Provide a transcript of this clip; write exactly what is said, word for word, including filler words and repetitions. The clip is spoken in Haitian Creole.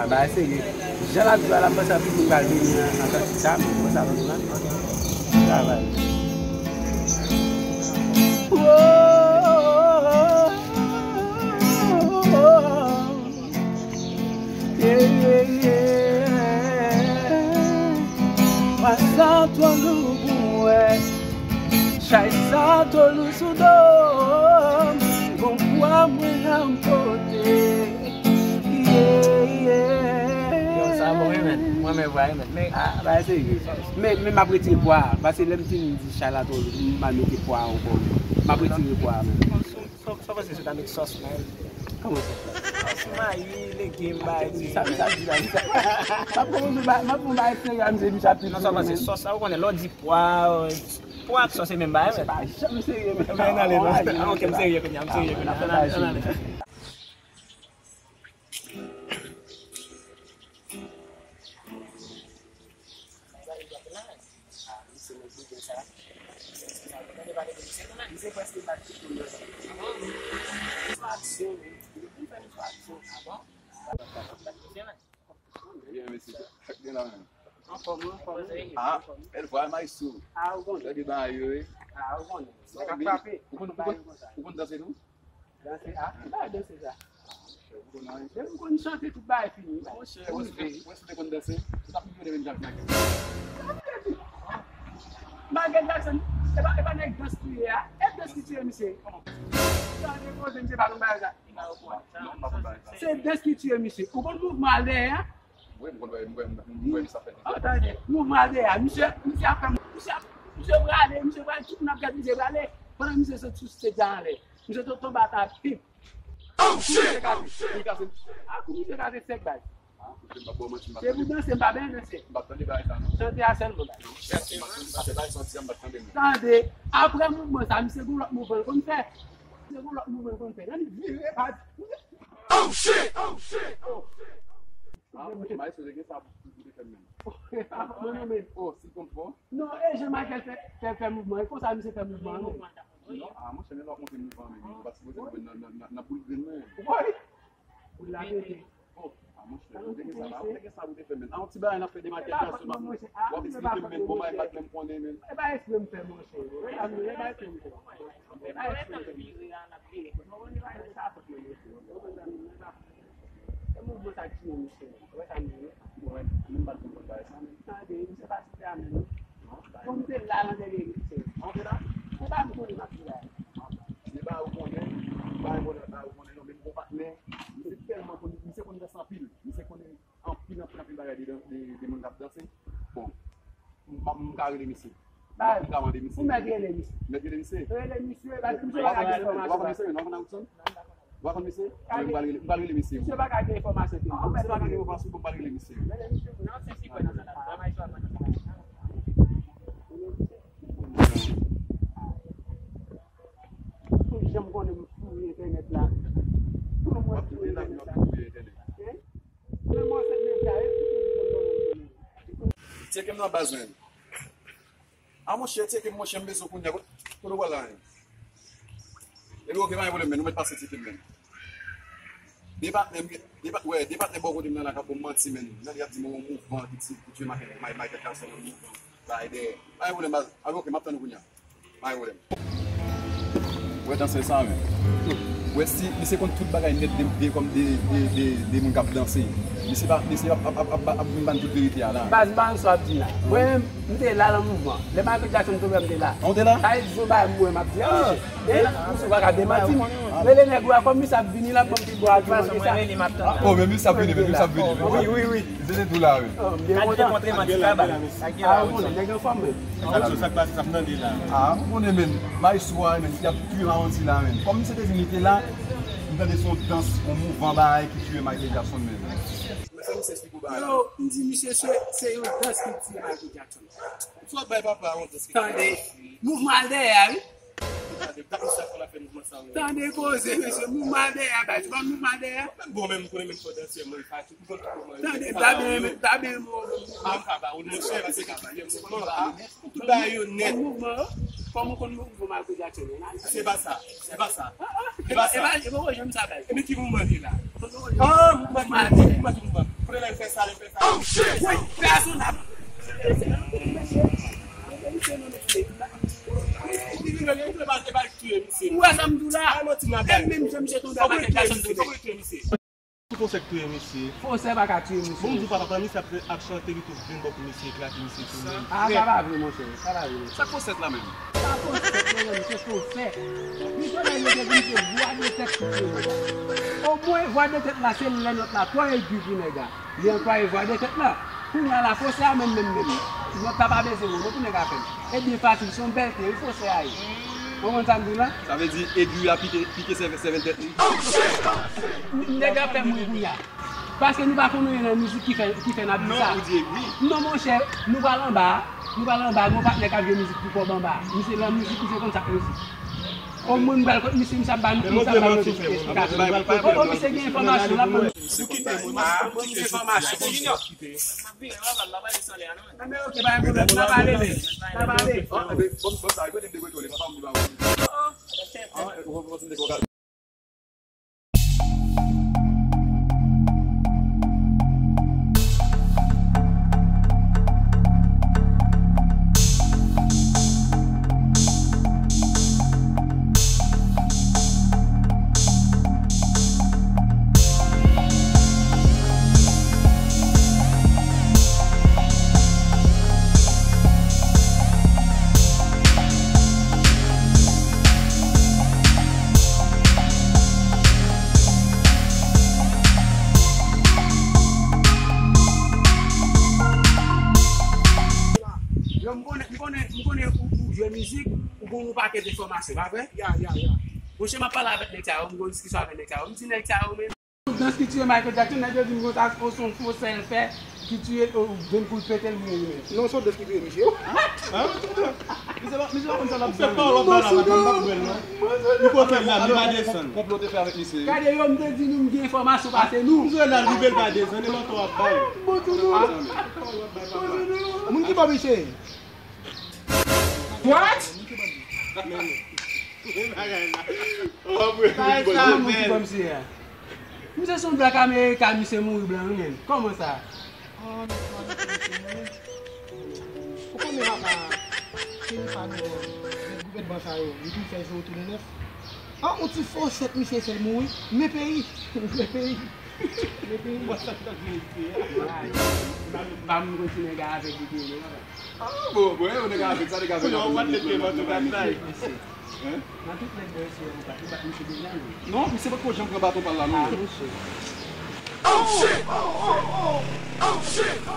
Bagay serye. Jan l ap jwe a la, m panse anpil moun pral vini nan, nan kantik sa, men m panse a nan travay. Yeah, yeah, yeah. Pwa sa twò lou pou mwen. Chay sa twò lou sou do m. Gon pwa mwen an pote. Yeah, yeah. Yo, sa bon, wi, men. Mwen menm, vwa, wi, men. Men, ah, bagay serye. Men, men m ap retire pwa a. Paske lè m fin di chay la twò lou, m al mete pwa a ankò. M ap retire pwa a, men. Sa w panse sou ta met sòs, men? Kòman sòs la? Sòs mayi, legim, bagay di. Sa, sa di la, sa. M ap fè yon ba-, m ap fè yon bagay serye a misye, misye ap... Non, sa w panse sòs la, ou konnen, lè w di pwa, pwa ak sòs se menm bagay, men. Se pa janm serye, men. Men, ann ale, non. Ah, ok, m serye kounye a, m serye kounye a. Ann ale, ann ale. Misye prèske bat tout moun nan zòn. Misye aksyon, wi. Li fè misye aksyon. Byen, mesye. Sa k gen la menm? Anfòm, anfòm. Ah, bèl vwa, maestro. Ah, ou konnen. Gade bagay yo, wi. Ah, ou konnen. Sa k ap frape. Ou konn, ou konn, ou konn danse tou? Danse, ah, ki bagay danse sa? Depi m konn chante, tout bagay fini. Monchè, ou si te konn danse, ou t ap milyonè menm jan ak Michael Jackson. Michael Jackson, e pa, e pa nèg dans ki ye a. E dans ki tiye misye. Tande koze, misye pa konn bagay sa. Se dans ki tiye misye. Ou konn mouvman al dèyè a? Wi, m konn wè, m wè, m wè, m wè sa fè. Tande, mouvman al dèyè a. Misye, misye ap fè, misye ap, misye prale, misye prale, tout moun ap gade misye prale. Pandan misye sot sou stage a anlè. Misye tonbe atè a, pip. Oh shit! Misye kase. Li kase. A kou misye kase sèk, baz. Ah, koute, m p ap ba w manti, m p ap tande. Se pou danse, m pa byen danse. M p ap tande bagay sa, non. Chante a sèlman, baz. Apre bagay sa w di a, m p ap tande, non. Tande, apre mouvman sa, misye gon lòt mouvman l konn fè. Misye gon lòt mouvman l konn fè. Ann vire, baz. Oh shit! Oh shit! Oh. Ah, maestro, se gen sa pou, pou te fè menm. Mwen menm. Oh, si konn fò. Non, e jan Michael fè, fè, fè mouvman, e konsa misye fè mouvman an menm. Non, ah, monchè, men lè w ap montre m mouvman an menm, ou pa sipoze nan, nan, nan, nan boul grenn mwen. Woy! Boul la pete. Oh, ah, monchè, ou te gen sa la, ou te gen sa pou te fè menm. Ah, yon ti bagay n ap fè de Michael Jackson, w ap esplike m menm, bon, bagay bat menm konnen menm. E pa espre m fè, monchè. E pa, e pa espre m fè. E pa espre m fè. E mouvman sa k tiye misye. Ou wè sa m di? Ou wè, menm pa t konprann bagay sa menm. Tande, misye pa site a menm, non. Fò m te la nan dènye misye. An, te la? Se pa m konnen m ap di la. Se pa ou konnen, pa ou konnen, pa ou konnen, non, men m gon patnè. Misye tèlman konn, misye konn danse anpil. Misye konnen anpil, anpil, anpil bagay de, de, de moun k ap danse. Bon, m, m ka rele misye. M ka mande misye. Ou mèt rele misye. Mèt rele misye? Rele misye, paske misye pa ka gen enfòmasyon. W a konn misye menm? W a konn Awoudson? W a konn misye? M pral rele, m pral rele misye. Misye pa ka gen enfòmasyon ke misye pa ka gen enfòmasyon, bon, m pral rele misye. Rele misye. Non, se si kwen nan sa la. Ou janm konnen m fouye entènèt la. Tou lè mwen fouye entènèt la. Tcheke m nan baz, menn. A monchè, tcheke m, monchè, m bezwen kounye a. Kote w pral la, menn? Epi oke, pa gen pwoblèm, menn. Ou mèt pase tcheke m, menn. De patnè m, de pa, wè, de patnè bò kote m nan la k ap ban m manti, menn. Nan li ap di m yon mouvman ki ti, ki tiye Michael, Michael Jackson, yon mouvman. Bay dèyè. Pa gen pwoblèm, baz. Epi oke, m ap tann ou kounye a. Pa gen pwoblèm. Wè dansè sa, men. Wè si, misye konn tout bagay nèt de, de, kòm de, de, de, de moun k ap danse. Misye pa, misye ap, ap, ap, ap, ap vin ban tout verite a la. Baz, m pa konn sa w ap di la. Mwen menm, m te la nan mouvman. Lè Michael Jackson tonbe, m te la. Ou te la? Sa vle di se yon bagay mwen m ap di a, mesye. E, misye pa ka demanti m. Rele nèg ou a, kòm misye ap vini, l ap ban m pi bon agiman ke sa. Oh, men misye ap vini, men misye ap vini. Wi, wi, wi. Misye te tou la, wi. Oh, m byen kontan. Sa k te kontre manti kaba. Sa k gen la, wi. Nèg anfòm, men. Sa k pase, sa k tande la. Ah, ou konnen, men, maestro a, men, ki ap touye Mawondi la, men. Kòm misye te vin, li te la, m tande se yon dans, yon mouvman bagay ki touye Michael Jackson, men. Yo, m di misye se, se yon dans ki touye Michael Jackson. Swa bay papa yon dans ki... Tande, mouvman al dèyè a, wi. Tande, gade sa fò l ap fè mouvman sa, wi. Tande koze, mesye, mouvman al dèyè a, bay, se pa mouvman al dèyè a? Bon, men m konnen menm fò dansè, mwen, fache. Tande, m ta byen renmen, m ta byen renmen w. Ah, m ka ba ou, monchè, se ka ba, se ka ba. Tout bagay yo nèt. Kòm mouvman, kòm ou konn mouvman Michael Jackson, non? Se pa sa, se pa sa. Se pa sa. E pa, e pa, e pa, e pa, e pa, e pa, e pa, e pa, e pa, e pa, e pa, e pa, e pa, e pa, e pa, e pa, e pa, e pa, Lè l fè sa, lè l fè sa. Woy, pèsonab. Ou wè sa m di w la? E menm jan misye tonbe a pake pèsonn tonbe. Fosè k touye misye. Fosè pa ka touye misye. Bon, m di w papa, pandan misye ap, ap chante, li tou vin bò pou misye eklate, misye tou menm. Ah, sa pa vre, monchè, sa pa vre. Sa k fosèt la menm? Sa fosèt, non, non, misye fosè. Misye lè yo te di misye vwa de tèt ki touye nèg la. Omwen, vwa de tèt la, se lè nòt la twò egi pou nèg la. Li anplwaye vwa de tèt la. Kounye a la, fosè a menm, menm, menm. Nòt la pa bezwen mo, non, pou nèg la fè l. E byen fasil, se yon bèlte, wi, fosè a ye. Ou konprann sa m di w la? Sa vle di, egi a pike, pike sèvèl, sèvèl tèt li. Nèg la fè m ri kounye a. Paske nou pa konn anyen nan mizik ki fè, ki fè n ap di sa. Non, ou di egwi. Non, monchè, nou pral anba a. Nou pral anba a, gon patnè k ap jwe mizik pou kòb anba a. Misye nan mizik, misye konn sa k mizik. Omwen, m pral kot misye, misye ap ba nou, misye ap ba nou tout esplikasyon. O, o, misye gen enfòmasyon, l ap ban nou. Ou kite moun, ou kite enfòmasyon. Nan men, ok, pa gen pwoblèm, n ap ale, men. N ap ale. Yo, m konnen, m konnen, m konnen ou, ou jwe mizik, ou gon yon pakèt enfòmasyon, pa vre? Ya, ya, ya. Monchè, m ap pale avèk nèg sa yo, m gon diskisyon avèk nèg sa yo. M di nèg sa yo, men. Dans ki tiye Michael Jackson, nèg yo di m konsa, o, se yon fosè l fè ki tiye, o, venn kou l pete l mouri menm. Non, se yon dans ki tiye misye. Misye pa, misye pa konn sa l ap fè. Ou fè pawòl w ap bay la, m p ap bwè l non. Li kote l la, li pa desann. Konplo te fè avèk misye. Gade yo, m te di nou m gen enfòmasyon pase nou. Misye la, rive l pa desann, e mantò w ap bay. Bon, tou nou. Moun ki bò misye? What? Bagay la. Oh, bro. Bagay sa, men. Misye se yon black American, misye mouri blan, wi, men. Kòman sa? Ah, misye pa misye mouri. Ou konnen papa, Jennifer Newell, nèg gouvènman sa yo, li vin fè zo tounen nèf. Ah, yon ti fosèt misye fè l mouri. Men peyi. Men peyi. Men peyi. Bon, sa k ap vin isit a. Pa m kontinye gade avèk li, papa. Ah, bon, bon, yon nèg avèk sa, nèg avèk la. Kounye a, w ap mete m an tou bagay. Hein? Nan tout nèg yo, se yon bat, ou bat misye deja, non? Non, misye potko janm pran baton pa l la, non. Ah, monchè.